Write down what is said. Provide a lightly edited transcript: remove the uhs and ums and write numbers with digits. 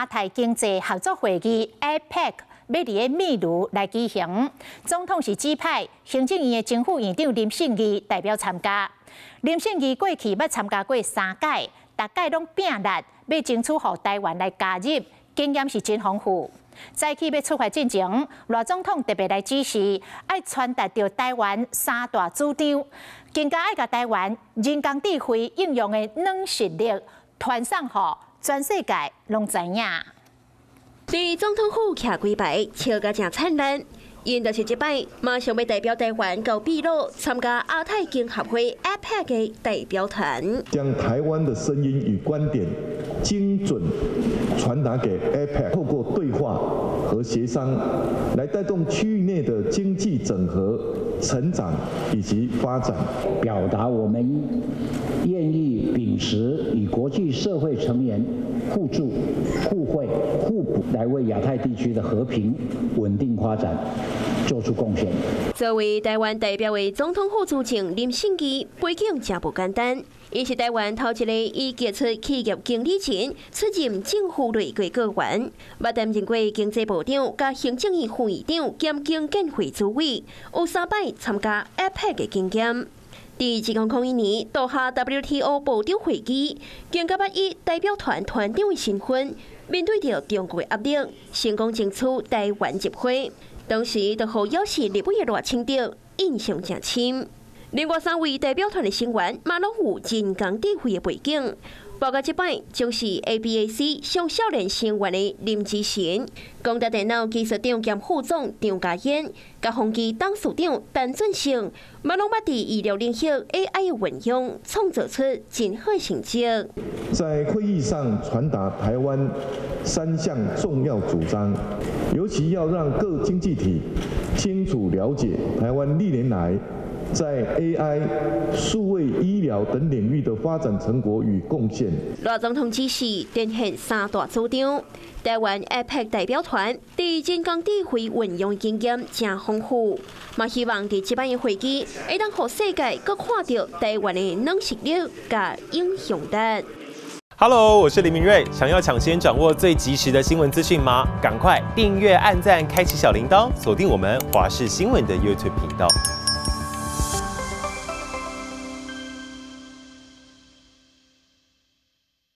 亞太經濟合作會議（APEC）欲佇咧秘魯來舉行，總統是指派行政院的正副院長林勝義代表參加。林勝義過去捌參加過三屆，逐屆攏拚力欲爭取予台灣來加入，經驗是真豐富。早起欲出發進前，賴總統特別來指示，愛傳達著台灣三大主張，更加愛共台灣人工智慧應用的軟實力傳送予全世界攏知影。佇總統府徛幾排，笑甲誠燦爛。𪜶就是這擺馬上欲代表台灣到秘魯參加亞太經合會 APEC 的代表團，將台灣的聲音與觀點精準傳達給 APEC，透過對話和協商，來帶動區域內的經濟整合、成長以及發展，表達我們願意秉持與國際社會成員互助、互惠、互補，來為亞太地區的和平穩定發展做出貢獻。作為台灣代表的總統府資政林勝義背景誠無簡單，伊是台灣頭一個以傑出企業經理人出任政府內閣閣員，捌擔任過經濟部長、佮行政院副院長兼經建會主委，有三擺參加 APEC 的經驗。佇2001年杜哈 WTO 部長會議，更加捌以代表團團長的身份，面對著中國的壓力，成功爭取台灣入會。當時就予抑是立委的賴清德印象誠深。另外三位代表團的成員嘛攏有人工智慧的背景，包括這擺將是 ABAC 上少年成員的林志賢，廣達電腦技術長兼副總張嘉燕，佮宏碁董事長陳俊勝，嘛攏捌佇醫療領域 AI 的運用，創造出真好成績。在會議上傳達台灣三項重要主張，尤其要讓各經濟體清楚了解台灣歷年來在 AI、數位醫療等領域的發展成果與貢獻。賴總統指示展現三大主張，台灣 APEC 代表團佇人工智慧運用經驗誠豐富，嘛希望佇這擺的會議會當予世界閣看著台灣的軟實力佮影響力。 Hello，我是林明瑞。想要搶先掌握最及時的新聞資訊嗎？趕快訂閱、按讚、開啟小鈴鐺，鎖定我們華視新聞的 YouTube 頻道。